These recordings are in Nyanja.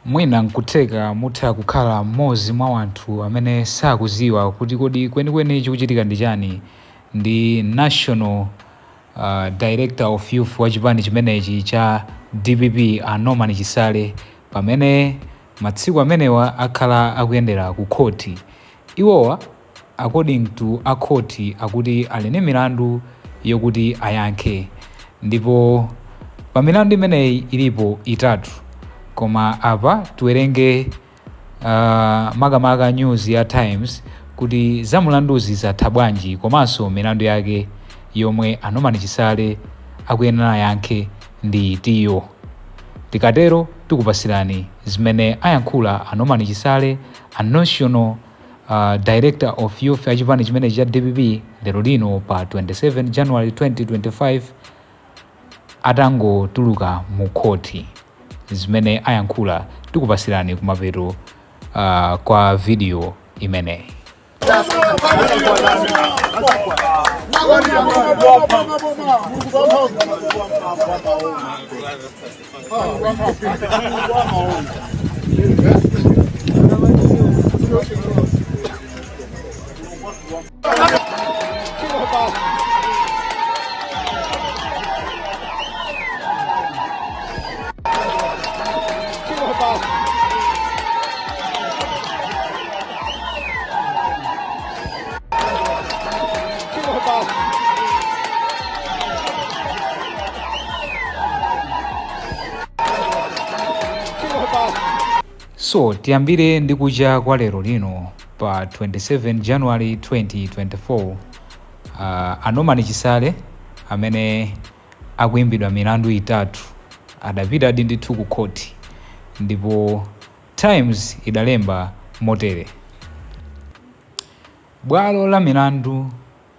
Mwina nkutheka mutha kukhala mmodzi mwa anthu amene sakuziwa kuti kodi kwenikweni chikuchitika ndi chani ndi National Director of Youth wa chipani chimenechi cha DPP, a Norman Chisale, pamene matsiku amenewa akhala akuyendera ku khoti. Iwowa, according to a khoti, akuti ali ndi milandu yokuti ayankhe, ndipo pa milandu imeneyi ilipo itatu. Koma apa tiwerenge makamaka news ya Times kuti za mulanduzi zatha bwanji, komanso milandu yake yomwe a Norman Chisale akuyenera ayankhe ndi itiyo. Tikatero tikupasirani zimene ayankhula a Norman Chisale, a National Director of Youth a chipani chimenechi cha DPP, lero lino pa 27 January 2025 atangotuluka mu khoti. Zimene ayankhula tikupasirani kumapeto kwa video imeneyi. So tiyambire ndi kucha kwa lero lino pa 27 January 2024, a Norman Chisale amene akuimbidwa milandu itatu adapitadi ndithu ku khoti, ndipo Times idalemba motere: Bwalo la milandu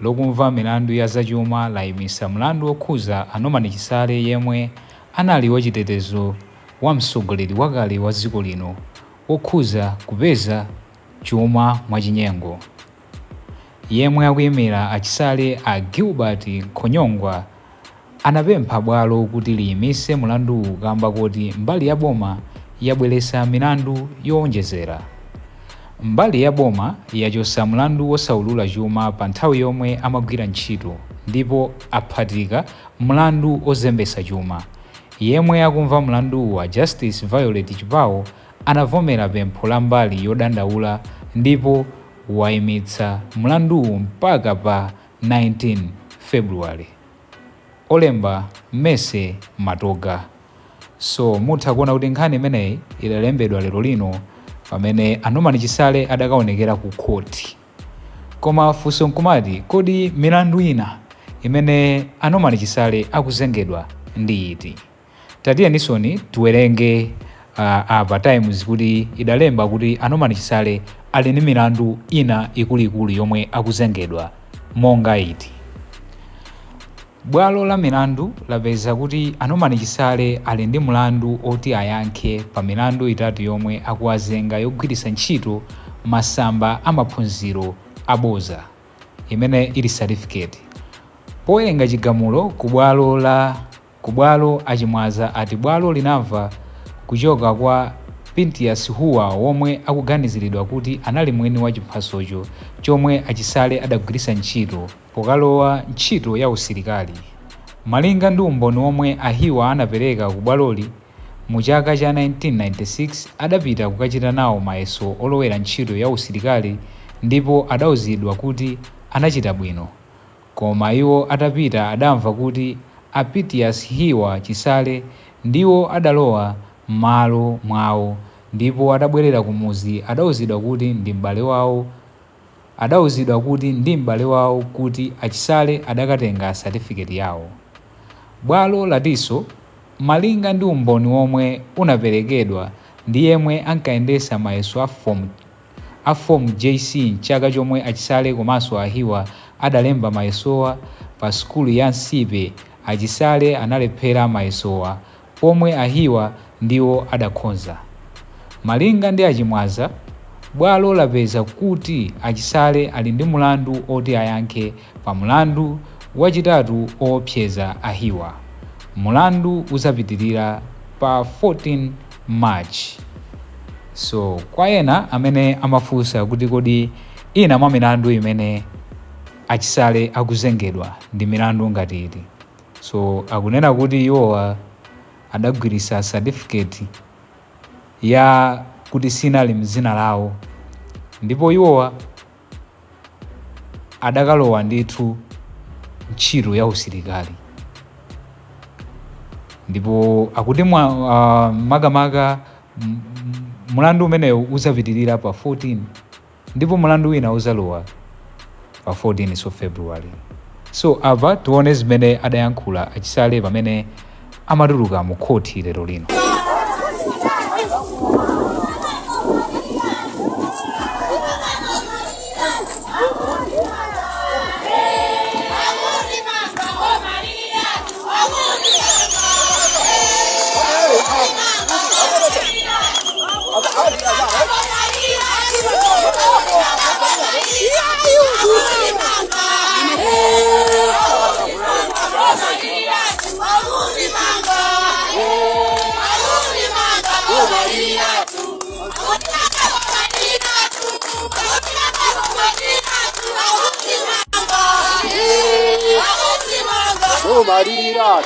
lokumva milandu ya zachuma layimisa mlandu wokhuza a Norman Chisale, yemwe anali wachitetezo wa mtsogoleri wakale wa dziko lino, wokhuza kupeza chuma mwachinyengo. Yemwe akuyimira a Chisale, a Gilbert Khonyongwa, anapempha bwalo kuti liyimise mlanduwu kamba koti mbali ya boma yabweretsa milandu yowonjezera. Mbali ya boma yachosa mlandu wosaulula chuma pa nthawi yomwe amagwira ntchito ndipo aphatika mlandu ozembesa chuma. Yemwe akumva mlanduwu, a Justice Violet Chipawo, anavomera pempho la mbali yodandaula ndipo wayimitsa mlanduwu mpaka pa 19 February. Olemba Mese Matoga. So mutha kuona kuti nkhani imeneyi idalembedwa lero lino pamene a Norman Chisale adakaonekera ku khoti. Koma funso nkumati, kodi milandu ina imene a Norman Chisale akuzengedwa ndi iti? Tatiyenisoni tiwerenge apa Times kuti idalemba kuti a Norman Chisale ali ndi milandu ina ikuluikulu yomwe akuzengedwa monga iti. Bwalo la milandu lapeza kuti a Norman Chisale ali ndi mlandu oti ayankhe pa milandu itatu yomwe akuwazenga yogwiritsa ntchito masamba a maphunziro aboza, imene ili certificate. Powerenga chigamulo ku bwalo, a Chimwaza ati bwalo linamva kuchoka kwa Pintias Huwa, womwe akuganiziridwa kuti anali mwini wa chiphasocho chomwe a Chisale adagwiritsa ntchito pokalowa ntchito ya usilikali. Malinga ndi umboni womwe a Hiwa anapereka ku bwaloli, mu chaka cha 1996 adapita kukachita nawo mayeso olowera ntchito ya usilikali ndipo adauzidwa kuti anachita bwino. Koma iwo atapita adamva kuti a Pitias Hiwa Chisale ndiwo adalowa m'malo mwawo, ndipo atabwerera kumudzi adauzidwa kuti ndi m'bale wawo kuti a Chisale adakatenga satifiketi yawo. Bwalo latinso malinga ndi umboni womwe unaperekedwa ndi yemwe ankayendetsa mayeso a Form JC mchaka chomwe a Chisale komanso a Hiwa adalemba mayesowa pa sukulu ya Nsipe, a Chisale analephera mayesowa pomwe a Hiwa ndiwo adakhonza. Malinga ndi a Chimwaza, bwalo lapeza kuti a Chisale ali ndi mulandu oti ayankhe pa mulandu wachitatu oopseza a Hiwa. Mulandu uzapitilira pa 14 March. So kwa ena amene amafunsa kuti kodi ina mwa milandu imene achisale akuzengedwa ndi milandu ngati iti, so akunena kuti iwowa adagwiritsa certificate ya kuti sinali mdzina lawo, ndipo iwowa adakalowa ndithu ntchito ya usilikali. Ndipo akuti makamaka mulandu umenewu uzapitirira pa 14, ndipo mulandu wina uzalowa pa 14 so February. So apa tione zimene adayankhula achisale pamene amatuluka mu khoti lero lino. Omalirira.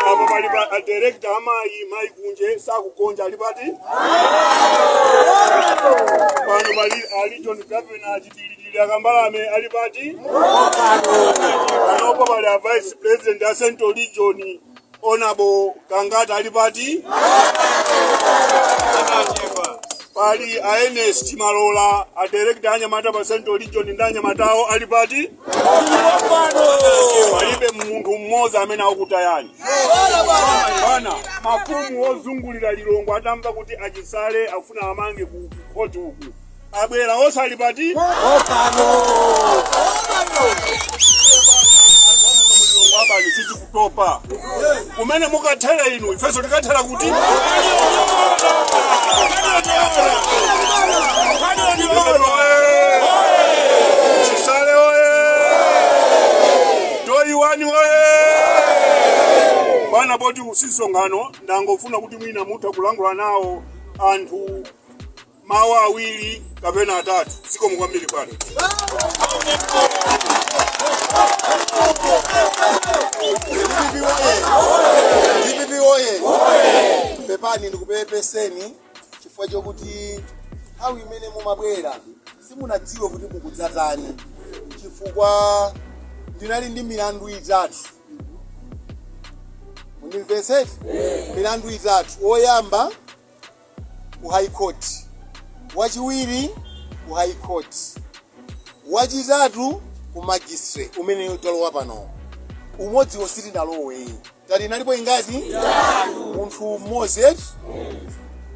Apo pali pa director amayi mayi kunje sakugonja ali pati pano, pali ali John Governor achitilitili akambalame ali pati panopo, pali a vice president a Central Region, Honorable Gangata, ali pati pali a Ernest Chimalola, a director anyamata pa Central Region ndi anyamatawo ali pati. Palibe munthu mmodzi amene akutayani bana. Mafumu ozungulira Lilongwe atamva kuti achisale afuna amange ku khoti uku, abwera osali pati Mulilongwe abani. Sitikutopa. Kumene mukathera inu, ifenso tikathera kuti Chisale oye! Toiwani oye! Bwana, poti usisonkhano, ndangofuna kuti mwina mutha kulangula nawo anthu mawu awiri kapena atatu. Zikomo kwambiri, bwana. DPP oye! DPP oye! Pepani, ndikupepeseni chifukwa chokuti nthawi imene mumabwera simunadziwe kuti mukudzatani, chifukwa Tinali ndi milandu itatu, mundimvetsete? Milandu itatu. Woyamba ku High Court, wachiwiri ku High Court, wachitatu ku magistrate umene talowa pano. Umodziwo sitinalowe. Tati inalipo ingati? Munthu mmodzi, eti?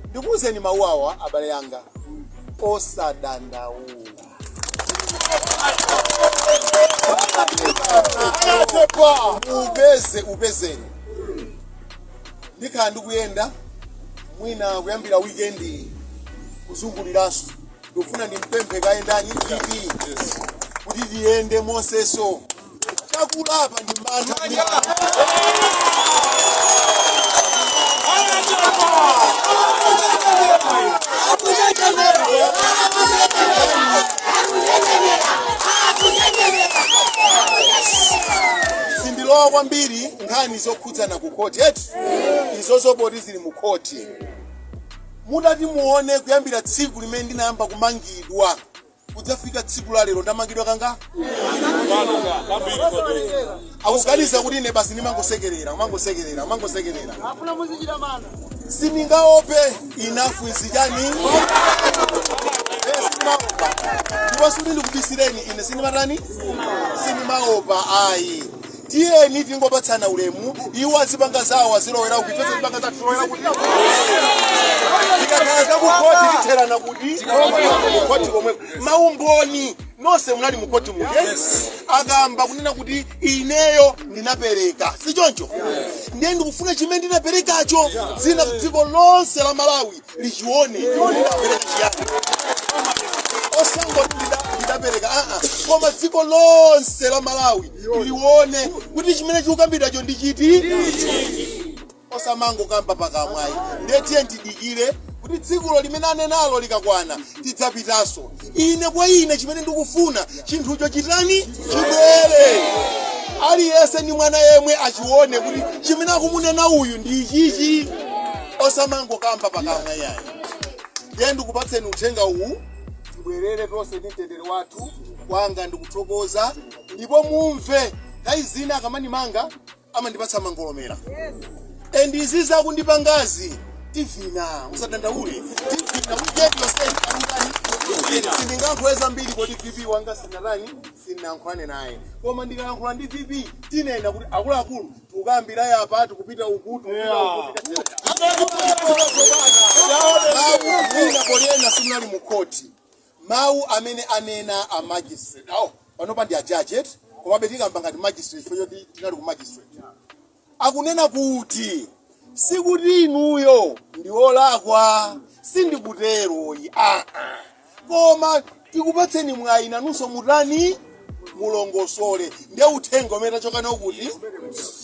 Ndikuwuzeni mawu awa, abale anga, osadandaula. Upeze, upezeni. Ndikhala ndikuyenda mwina kuyambira weekend kuzunguliranso. Ndikufuna ndimpemphe kayendani VP kuti tiyende monseso. Chakulapa ndi mantha. Sindilowa kwambiri nkhani zokhudzana ku khoti, eti? Izozo poti zili mu khoti. Mutati muone, kuyambira tsiku limene ndinayamba kumangidwa kudzafika tsiku la lero, ndamangidwa kanga? Akuganiza kuti ine basi ndimangosekerera, kumangosekerera, kumangosekerera. Sindingaope. Enough is chani? Sindimaopa. Ndipo sikuti ndikubisireni, ine sindimatani, sindimaopa ayi. Tiyeni tingopatsana ulemu. Iwo azipanga zawo, azilowera kuti ifenso zipanga zathu, tilowera kuti. Tikakhala zakukhoti, titherana kuti kukhoti komweko. Maumboni nonse munali mukhoti muja. Akamba kunena kuti ineyo ndinapereka, si choncho? Ndiye ndikufuna chimene ndinaperekacho zina dziko lonse la Malawi lichione. Ndinapereka chiyani? Osangoti ndidapereka, aa, koma dziko lonse la Malawi lione kuti chimene chikukambidwacho ndi chiti, osamangokamba pakamwayi. Ndiye tiye tidikire kuti tsikulo limene anenalo likakwana, tidzapitanso. Ine kwa ine chimene ndikufuna, chinthucho chitani? Chibwere. Aliyense ndi mwana yemwe achione kuti chimene akumunena uyu ndi ichichi, osamangokamba pakamwa yayi. Ndiye ndikupatseni uthenga uwu, tibwerere tonse ndi mtendere wathu. Kwanga ndikuthokoza. Ndipo mumve, nthawi zina akamandimanga amandipatsa mangolomera, and izi zakundipangazi tivina, musadandaule, tivina weekend yonse. Sindingayankhule zambiri poti VP wanga sinatani, sinayankhulane naye, koma ndikayankhula ndi VP tinena kuti akuluakulu, tikukambira yapa, tikupita uku, tikupita uku. Mawu mwina polena simunali mu khoti, mawu amene anena a magistrate awo panopa ndi a judge, eti? Komabe tikamba ngati magistrate chifukwa choti tinali ku magistrate. Akunena kuti sikuti inuyo ndi olakwa, sindikuteroyi, aa, koma tikupatseni mwayi nanunso mutani? Mulongosole. Ndiye uthenga umene tachoka nawo kuti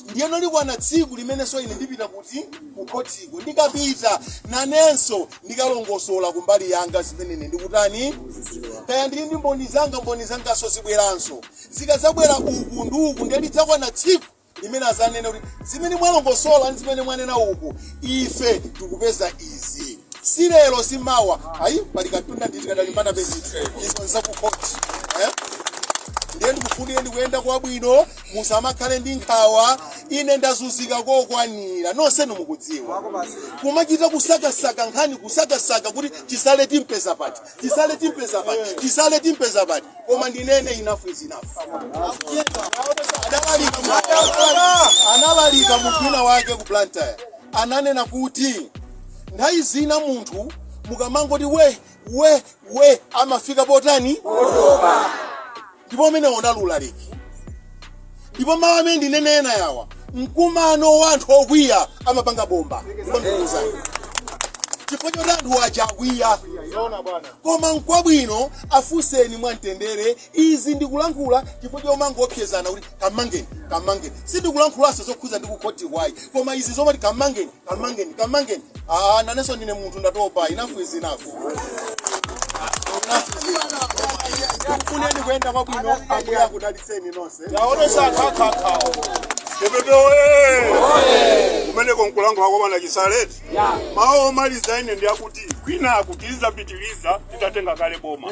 ndiyeno likwana tsiku limenenso ine ndipita kuti kukhotiko. Ndikapita nanenso ndikalongosola kumbali yanga zimene ine ndikutani, kaya ndili ndi mboni zanga, mboni zangaso zibweranso. Zikadzabwera uku ndi uku, ndiye lidzakwana tsiku limene azanene kuti zimene mwalongosola ndi zimene mwanena uku, ife tikupeza izi. Si lero, si mawa ayi, pali katunda nditi kadalimbana peziti. Izo nzakukhoti, eh? Ndiye ndikufunire ndikuyenda kwabwino, musamakhale ndi nkhawa. Ine ndazunzika kokwanira, nonsenu mukudziwa, kumachita kusakasaka nkhani, kusakasaka kuti Chisale timpeza pati, Chisale timpeza pati, Chisale timpeza pati. Koma ndinene, enough is enough. Adalalika, analalika munthu wina wake ku Blantyre, ananena kuti nthawi zina munthu mukamangoti we we we, amafika potani? Ndipo umene unalulaliki. Ndipo mawu amene ndinenena yawa, mkumano wa anthu okwiya amapanga bomba. Ndipo ndikuwuzani chifukwa choti anthu aja akwiya, koma nkwabwino afunseni mwamtendere. Izi ndikulankhula chifukwa chomangopyezana kuti kamangeni, kamangeni. Sindikulankhulanso zokhuza ndi kukhoti kwayi, koma izi zomati kamangeni, kamangeni, kamangeni, aa, nanenso ndine munthu, ndatopa. Enough is enough. Enough is enough. Ndikufuneni kuyenda kwabwino. Ambuye akudalitseni nonse. DPP oye! Kumeneko nkulankhula kwa bwana Chisale. Mawu omaliza ine ndi akuti kwinaku tizapitiliza titatenga kale boma.